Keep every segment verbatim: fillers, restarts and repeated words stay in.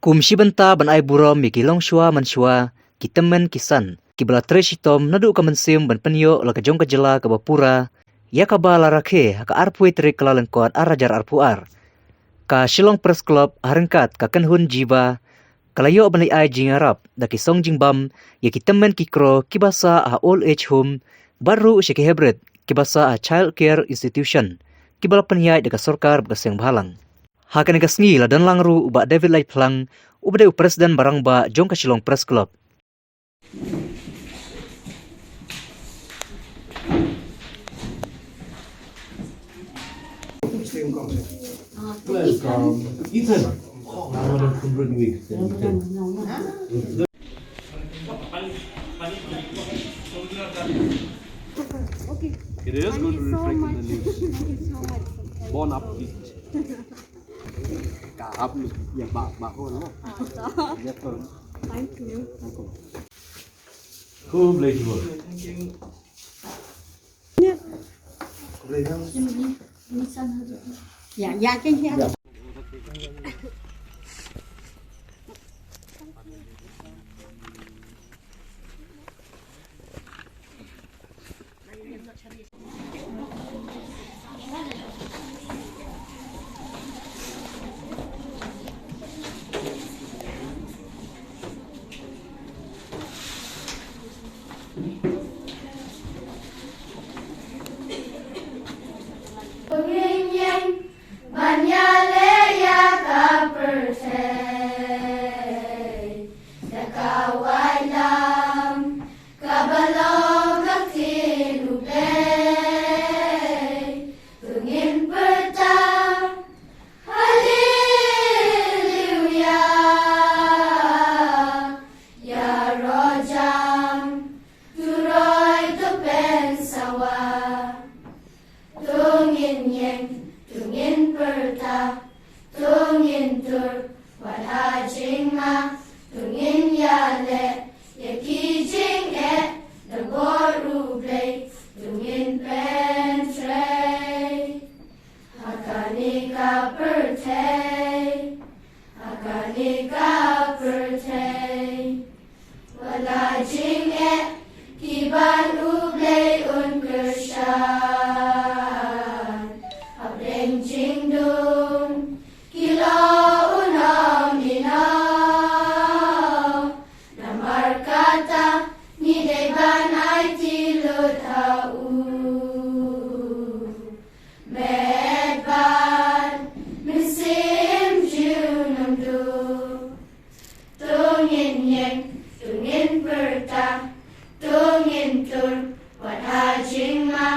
Kum shi bynta ban ai burom ïa ki longshuwa manshuwa, ki tymmen ki san, kiba la trei shitom naduh ka mynsiem ban pynïoh la ka jong ka jylla kaba pura, ïa kaba la rakhe ha ka arphew tarik Kyllalyngkot ar hajar arphew ar. Ka Shillong Press Club ha ryngkat ka Kynhun Jiba, ka la ïoh ban leit ai jingïarap da ki song jingbam ïa ki tymmen ki kro kiba sah ha old age home, bad ruh sha ki heprit kiba sah ha child care institution, kiba la pynïaid da ka sorkar bad ka seng bhalang. Ha kane ka sngi la don lang ruh u Bah David Laitphlang, uba dei u president ba rangbah jong ka Shillong Press Club. Welcome. Ethan. Oh, Ramadan pun rindu, Ethan. It is good to reflect in the leaves. Bon appetit. Ka ap ni, ya, ba, ba, ko, no? Thank you. Cool, bless you. Ya, ya, ya, ya. Ban ïaleh ïa ka pyrthei da ka waitlam kaba long ka ktien U Blei. To ngin pyrta Haleluia. Ïaroh jam, to roi, to pynsawa. To ngin ïeng, to ngin pyrta, to ngin tur wat ha jingma, to ngin ïaleh ïa ki jingeh da bor U Blei, to ngin pyntrei ha kane ka pyrthei. Ha kane ka pyrthei wat la jingeh kiban U Blei un kyrshan. Hapdeng jingdum ki long u nongïalam. Namar kata ngi dei ban aiti lut ha u. Met bad mynsiem junomduh. To ngin ïeng, to ngin pyrta, to ngin tur wat ha jingma,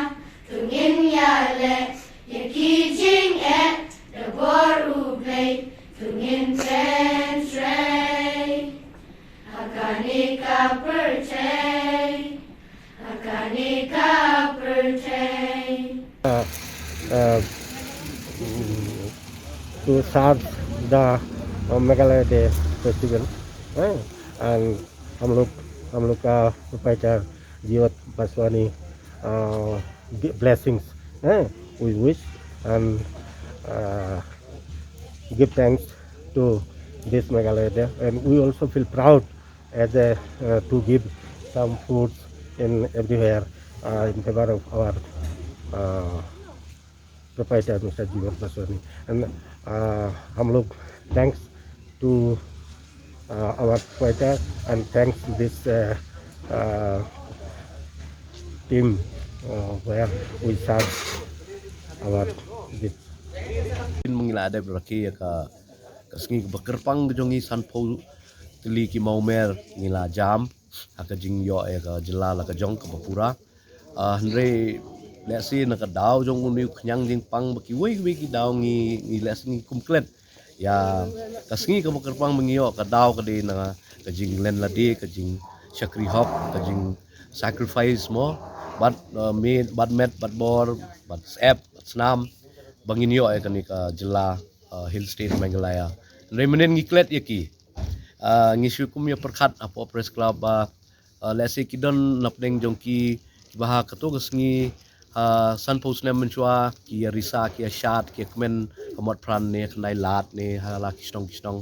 to ngin ïaleh ïa ki jingeh da bor U Blei, to ngin pyntrei ha kane ka pyrthei. Ha kane ka pyrthei. Uh, uh, to serve the, uh, Meghalaya Day festival, eh, and हम लोग, हम लोग का proprietor जीवत बासवानी, uh, blessings, eh, we wish and, uh, give thanks to this Meghalaya Day, and we also feel proud as a, uh, to give some foods in everywhere, uh, in favor of our, uh, proprietor Mister Jiwant Baswani. And, uh, हम लोग thanks to, uh, our proprietor and thanks this, uh, uh, team, uh, where we serve our this. Ngi la dep rakhe ïa ka, ka sngi kaba kyrpang ka jong ngi, sanphew tylli ki mawmer ngi la jam ha ka jingïoh ïa ka jylla la ka jong kaba pura. Ah, hynrei lehse na ka daw jong une u khñiang jingpang ba kiwei kiwei ki daw ngi, ngi lehse ngi kum klet ïa ka sngi kaba kyrpang ba ngi ïoh, ka daw ka dei na ka jinglen lade, ka jingshakri hok, ka jingsacrifice mo, bad, ah, met, bad met, bad bor, bad sep, bad snam ba ngin ïoh ïa kane ka jylla, ah, Hill State Meghalaya. Hynrei mynnin ngi klet ïa ki. Ah, ngi shu kum ïa pyrkhat hapoh Press Club ba, ah, lehse ki don napdeng jong ki, kiba ha kato ka sngi, ah, sanphew snem mynshuwa ki ïa risa, ki ïa shad, ki ïa kmen ha Motphran ne Khyndai Lad ne ha la ki shnong ki shnong.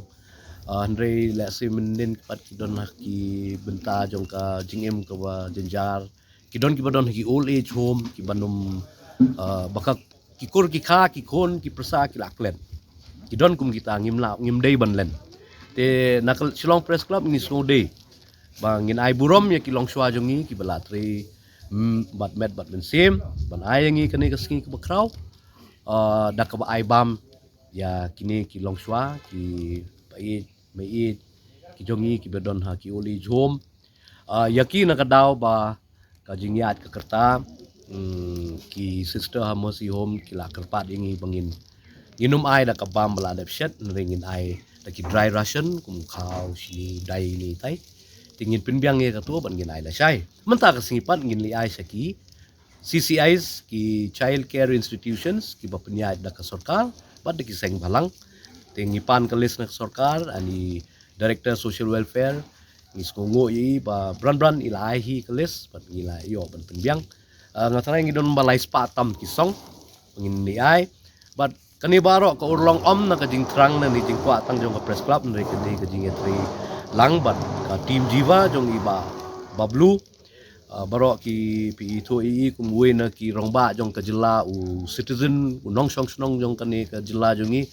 Uh, hynrei lehse mynnin pat ki don ha ki bynta jong ka jingim kaba jynjar. Ki don kiba don ha ki old age home, kiba nym, uh, ba ka ki kur ki kha, ki khun ki pyrsa ki la klet. Ki don kum kita, ngim lah, ngim dei ban len. Te na ka Shillong Press Club ngi sngewdei ba ngin ai burom ïa ki longshuwa jong ngi kiba la trei, mm, bad met bad mynsiem ban ai ïa ngi kane ka sngi kaba khraw. Uh, da kaba ai bam ïa kine ki longshuwa, ki paid, maieit ki jong ngi kiba don ha ki old age home. Uh, ïa ki na ka daw ba ka jingïaid ka rta, mm, ki sister ha Mercy Home ki la kyrpad ïa ngi ba ngin, ngin nym ai da ka bam ba la dep shet, hynrei ngin ai da ki dry ration kum khaw, shini, dai, ni tai. Te ngin pynbiang ïa kato bad ngin ai lashai. Mynta ka sngi pat ngin leit ai sha ki C C Is, ki child care institutions kiba pynïaid da ka sorkar bad da ki seng bhalang. Te ngi pan ka list na ka sorkar, ani Director Social Welfare, ngi sngewnguh ïa i ba bran bran i la ai hi ka list bad ngi la ïoh ban pynbiang. Ah, nga tharai ngi don ba lai spah tam ki song ngin ïa ai. Bad kane baroh ka urlong ym na ka jingthrang ne ka jingkwah tang jong ka Press Club, hynrei ka dei ka jingïatrei lang bad ka team Jiva jong i Bah Bablu. Ah, baroh ki, phi ithuh ïa i kum uwei na ki rangbah jong ka jylla, u citizen, u nongshong shnong jong kane ka jylla jong ngi,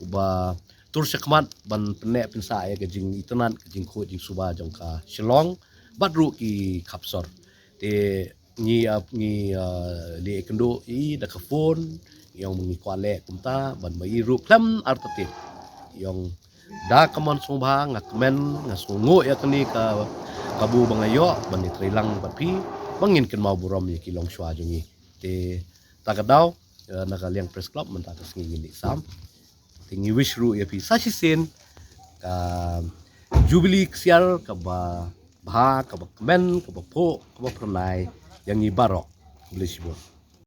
uba tur shakhmat ban pynneh pynsah ïa ka jingitynnad, ka jingkhuid jingsuba jong ka Shillong bad ruh ki khap sor. Te ngi, ah, ngi, ah, leit ïakynduh ïa i da ka phone, ngi ong ba ngi kwah leh kumta, bad ma i ruh khlem artatien i ong, da ka mon sngewbha, nga kmen, nga sngewnguh ïa kane ka kabu ba nga ïoh ban ïatrei lang bad phi, ba ngin kynmaw burom ïa ki longshuwa jong ngi. Te ta ka daw, eh, na ka liang Press Club mynta ka sngi ngin ïa sam. Te ngi wish ruh ïa phi sa shisien ka Jubilee ksiar kaba bha, kaba kmen, kaba phuh, kaba phyrnai ïa ngi baroh. Khublei shibun.